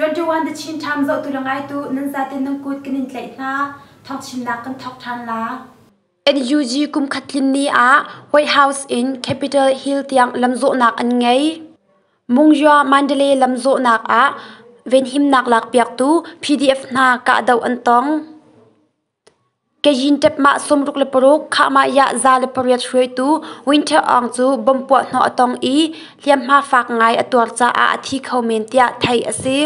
21 The Chin Times zohtu le ngaitu nan zaten nan kut kan in tlaih hna. Thawngchimnak kan thawk ṭhan la. NUG kum khat tlin ni ah White House in Capitol Hill tiang lamzawhnak an ngei. Mungya Mandalay lamzawhnak ah venhimnak lakpiaktu PDF hna kahdoh an tong. Kayin ṭepmah 66 khahmah 108 hruaitu Winter Aung cu bomb puahhnawh a tong i hliamhma fak ngai a tuar caah a thi kho men tiah theih a si.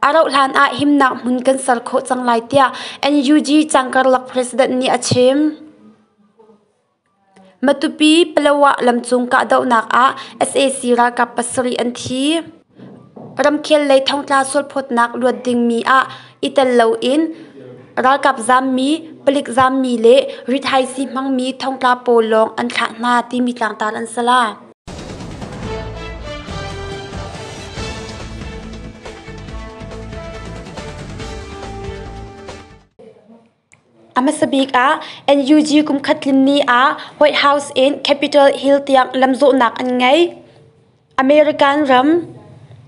A rauhhlan ah himnak hmun kan ser khawh cang lai tiah NUG cangkarlak president nih a chim. Matupi Palawa lamcung kahdohnak ah sac ralkap pasarih an thi. Ramkhel lei thongtla sualphawtnak luat dingmi ah i tel loin ralkap zammi, palik zammi le rithaisii hmangmi thongtla pawl lawng an thlah hna timi tlangtar an si la. A hmasa bik ah NUG kumkhat tlin ni ah White House in Capitol Hill tiang lamzawhnak an ngei. American ram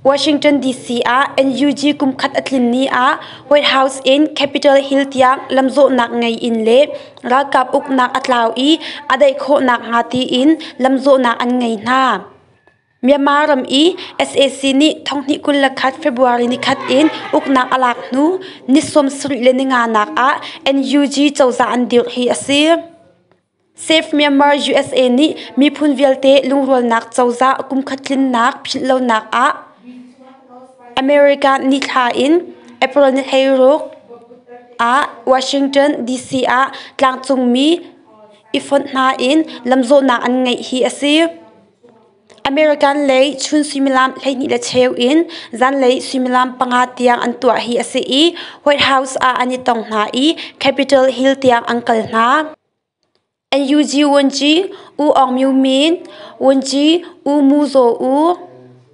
Washington DC ah NUG kumkhat a tlin ni ah White House in Capitol Hill tiang lamzawhnak ngei in le ralkap uknak a tlau i a daih khawhnak hnga tiin lamzawhnak an ngei hna. Myanmar ram i sac nih 2021 February nikhat in uknak a lak hnu ni 75 nak ah NUG cozah an dirh hi a si. Save Myanmar USA nih miphun vialte lungrualnak cozah kumkhat tlinnak philhlonak ah America nithla in April ni 16 ah Washington DC ah tlangcungmi i fonh hna in lamzawhnak an ngeih hi a si. American lei chun suimilam 12:30 in zanlei suimilam 5 tiang an tuah hi a si i White House ah an i tong hna i Capitol Hill tiang an kal hna. NUG Wunci U Aung Myo Min, Wunci U Mu Zaw U,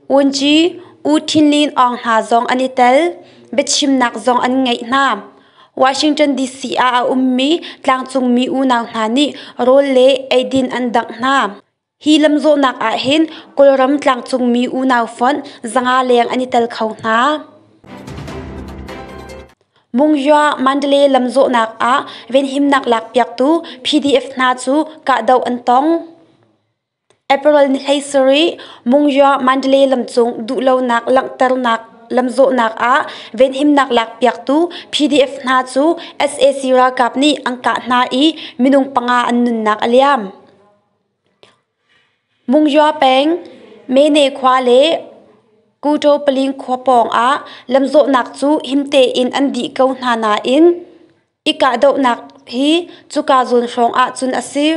Wunci U Thin Lin Aung hna zong an i tel. Biachimnak zong an ngeih hna. Washington DC ah a ummi tlangcungmi unau hna nih rawl le eidin an dangh hna. Hi lamzawhnak ahhin Kawlram tlangcungmi unau fonh 500 leng an i tel kho hna. Mungya Mandalay lamzawhnak ah venhimnak lakpiaktu PDF hna cu kahdoh an tong. April ni 17 Mungya Mandalay lamcung duhlonak langhternak lamzawhnak ah venhimnak lakpiaktu PDF hna cu sac ralkap nih an kah hna i minung panga an nunnak a liam. Mungya peng, Mene khua le Kutawpaling khua pawngah lamzawhnak cu him tein an dih ko hna nain i kahdohnak hi cuka zawn hrawng ahcun a si.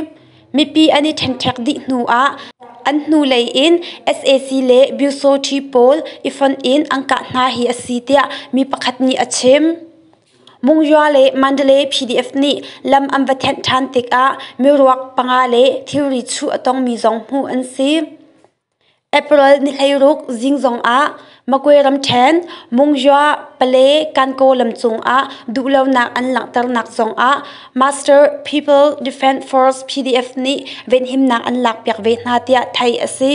Mipi an i ṭhenṭhek dih hnuah an hnulei in sac le Byusawṭhi pawl i fonh in an kah hna hi a si tiah mi pakhat nih a chim. Mungya le Mandalay PDF nih lam an va thenh ṭhan tikah miruak panga le thilri chuh a tongmi zong hmuh an si. April ni 16 zing zongah Magwe ramṭhen Mungya Pale Kankaw lam cungah duhlonak an langhternak zongah Master People Defense Force PDF nih venhimnak an lakpiak ve hna tiah theih a si.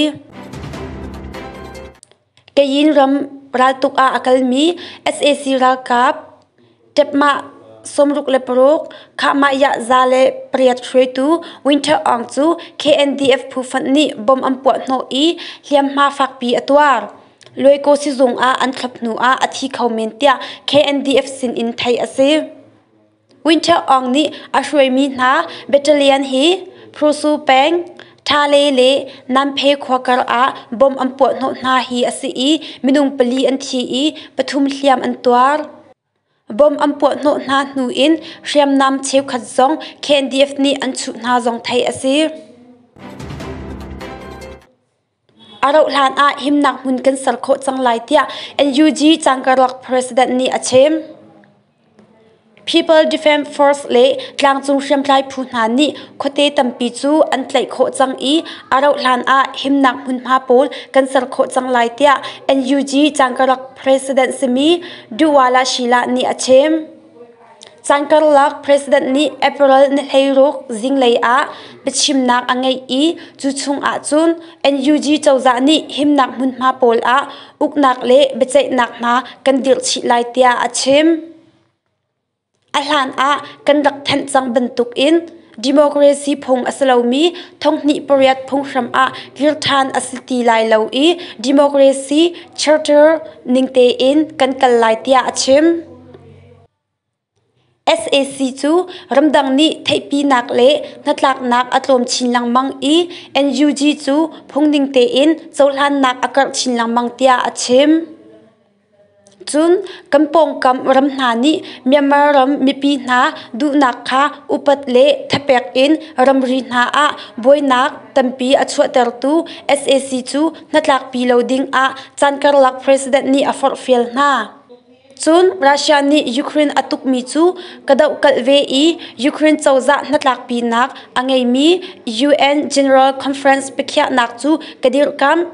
Kayin ram raltuk ah a kalmi sac ralkap ṭepmah 66 khahmah 108 hruaitu Winter Aung cu KNDF phu fonh nih bomb an puahhnawh i hliamhma fakpi a tuar. Luaikaw sizung ah an thlop hnu ah a thi kho men tiah KNDF sin in theih a si. Winter Aung nih a hruaimi hna battalion hi Prusu peng, Thale le Namphe khua kar ah bomb an puahhnawh hna hi a si i minung pali an thi i pathum hliam an tuar. Bomb an puahhnawh hna hnu in hriamnam cheukhat zong KNDF nih an chuh hna zong theih a si. A rauhhlan ah himnak hmun kan ser khawh cang lai tiah NUG cangkarlak president nih a chim. People Defence Force le tlangcung hriamtlai phu hna nih khuate tampi cu an tlaih khawh cang i a rauhhlan ah himnak hmunhma pawl kan ser khawh cang lai tiah NUG cangkarlak president simi Duwala Sheila nih a chim. Caan karlak President nih April ni 16 zinglei ah biachimnak a ngeih i cu chung ahcun NUG cozah nih himnak hmunhma pawl ah uknak le biaceihnak hna kan dirh chih lai tiah a chim. A hlan ah kan rak thanh cang bantukin democracy phung a si lomi thonghnih pariat phunghram ah kir ṭhan a si ti lai lo i democracy charter ning tein kan kal lai tiah a chim. Sac cu ramdang nih theihpinak le hnatlaknak a tlawm chin lengmang i NUG cu phungning tein cohlannak a karh chin lengmang tiah a chim. Cun kan pawngkam ram hna nih Myanmar ram mipi hna duhnak kha upat le thapek in ramri hna ah buainak tampi a chuahtertu sac cu hnatlakpi lo ding ah caan karlak President nih a forhfial hna. Cun Russia nih Ukraine a tukmi cu ka dohkalh ve i Ukraine cozah hnatlakpinak a ngeimi UN General Conference biakhiahnak cu ka dirhkamh.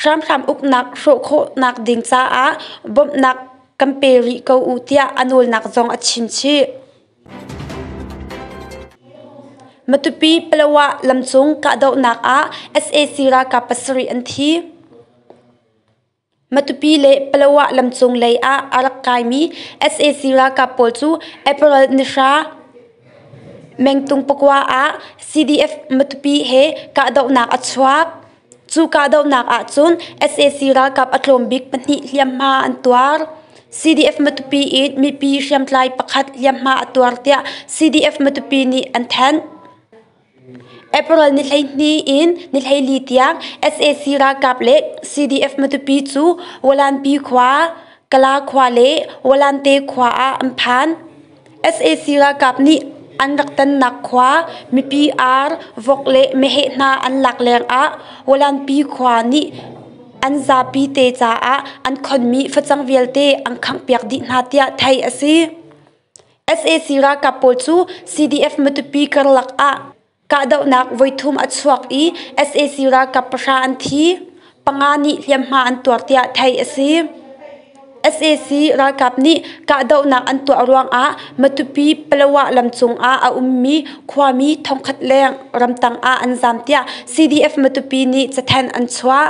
Hramhram uknak hrawh khawhnak ding caah bawmhnak kan pe rih ko u tiah a nawlnak zong a chim chih. Matupi Palawa lamcung kahdohnak ah sac ralkap pasarih an thi. Matupi le Palawa lamcung lei ah a rak kaimi sac ralkap pawl cu April ni hra mengtung pakua ah CDF Matupi he kahdohnak a chuak. Cu kahdohnak ahcun sac ralkap a tlawm bik pahnih hliamhma an tuar. CDF Matupi in mipi hriamtlai pakhat hliamhma a tuar tiah CDF Matupi nih an thanh. April ni 12 in ni 14 tiang sac ralkap le CDF Matupi cu Walanpi khua, Kala khua le Walante khua ah an phan. Sac ralkap nih an rak tannak khua mipi ar, vok le meheh hna an lak lengah Walanpi khua nih an zapi te caah an khonmi facang vialte an khanghpiak dih hna tiah theih a si. Sac ralkap pawl cu CDF Matupi karlak ah kahdohnak voithum a chuak i sac ralkap pahra an thi, panga nih hliamhma an tuar tiah theih a si. Sac ralkap nih kahdohnak an tuah ruangah Matupi Palawa lam cungah a ummi khuami thongkhat leng ramtang ah an zaam tiah CDF Matupi nih cathanh an chuah.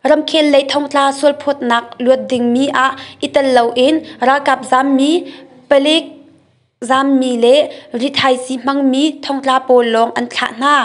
Ramkhel lei thongtla sualphawtnak luat dingmi ah i tel loin ralkap zaammi, palik Zammi le rithaisii hmangmi thongtla pawl lawng an thlah hna.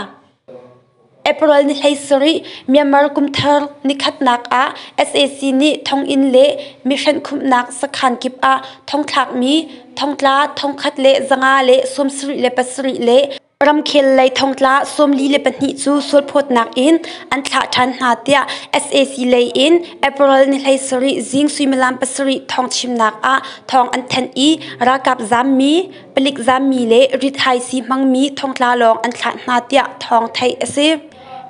April ni 17 Myanmar kumthar nikhatnak ah sac nih thonginn le mihrenhkhumhnak sakhan kip ah thongthlakmi thongtla 1,577 le Ramkhel lei thongtla 42 cu sualphawtnak in an thlah ṭhan hna tiah sac lei in April ni 17 zing suimilam pasarih thawngchimnak ah thawng an thanh i ralkap zammi, palik zammi le rithaisii hmangmi thongtla lawng an thlah hna tiah thawng theih a si.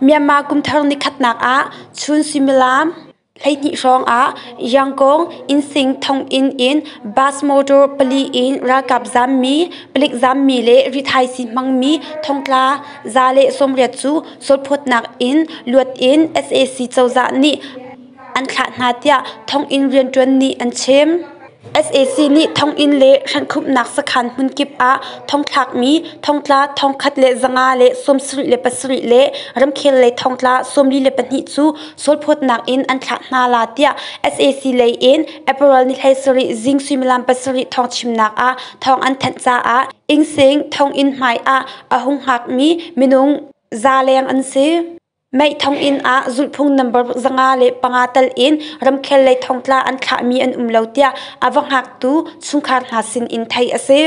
Myanmar kumthar nikhatnak ah chun suimilam 12 hrawng ah Yangon Insein thonginn in bus motor pali in ralkap zammi, palik zammi le rithaisii hmangmi thongtla 180 cu sualphawtnak in luat in sac cozah nih an thlah hna tiah thonginn rianṭuan nih an chim. Sac nih thonginn le hranhkhumhnak sakhan hmunkip ah thongthlakmi thongtla 1,577 le ramkhel lei thongtla 42 cu sualphawtnak in an thlak hna la tiah sac lei in April ni 17 zing suimilam pasarih thawngchimnak ah thawng an thanh caah Insein thonginn hmai ah a hung hngakmi minung za leng an si. Mei thonginn ah zulhphung number 505 tal in ramkhel lei thongtla an thlahmi an um lo tiah a va hngaktu chungkhar hna sin in theih a si.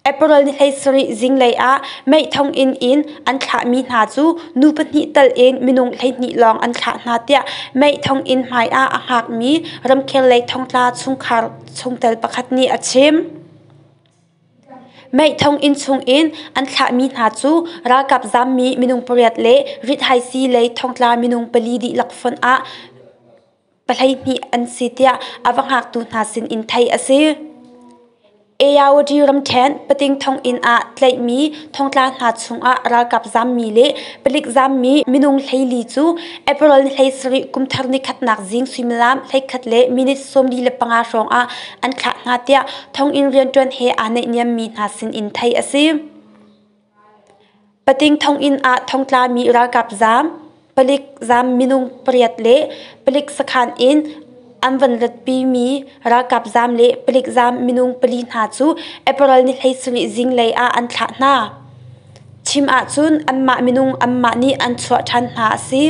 April ni 17 zinglei ah mei thonginn in an thlahmi hna cu nu pahnih tal in minung 12 lawng an thlah hna tiah mei thonginn hmai ah a hngakmi ramkhel lei thongtla chungkhar chungtel pakhat nih a chim. Mei thonginn chungin an thlahmi hna cu ralkap zammi minung pariat le rithaisii lei thongtla minung pali dihlak fonh ah 12 an si tiah a va hngaktu hna sinin theih a si. Ayawady ramṭhen Pating thonginn ah tlaihmi thongtla hna chungah ralkap zammi le palik zammi minung 14 cu April 17 kumthar nikhatnak zing suimilam 11 le minute 45 hrawng ah an thlah hna tiah thonginn rianṭuan he aa naihniammi hna sinin theih a si. Pating thonginn ah thongtlami ralkap zaam, palik zaam minung pariat le palik sakhan in an van ratpimi ralkap zaam le palik zaam minung pali hna cu April ni 17 zinglei ah an thlah hna. Chim ahcun anmah minung anmah nih an chuah ṭhan hna a si.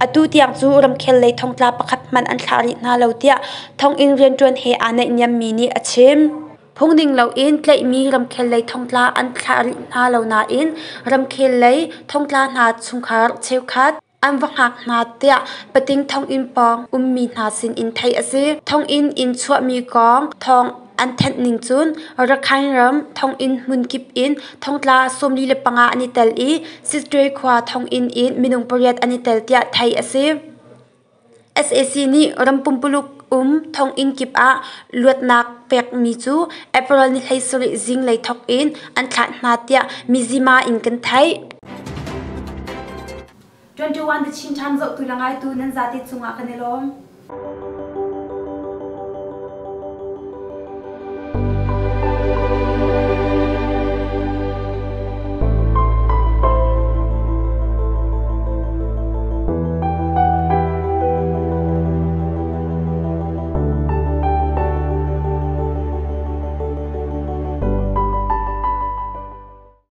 Atu tiang cu ramkhel lei thongtla pakhat hmanh an thlah rih hna lo tiah thonginn rianṭuan he aa naihniammi nih a chim. Phungning loin tlaihmi ramkhel lei thongtla an thlah rih hna lo nain ramkhel lei thongtla hna chungkhar cheukhat an va hngak hna tiah pating thonginn pawng ummi hna sinin theih a si. Thonginn in chuahmi kong thawng an thanh ning cun Rakhine ram thonginn hmun kip in thongtla 45 an i tel i Sittwe khua thonginn in minung pariat an i tel tiah theih a si. Sac nih ram pumpuluk um thonginn kip ah luatnak pekmi cu April ni 17 zinglei thawk in an thlah hna tiah Mizzima in kan theih. 21 The Chin Times zohtu le ngaitu nan zate cungah kan i lawm.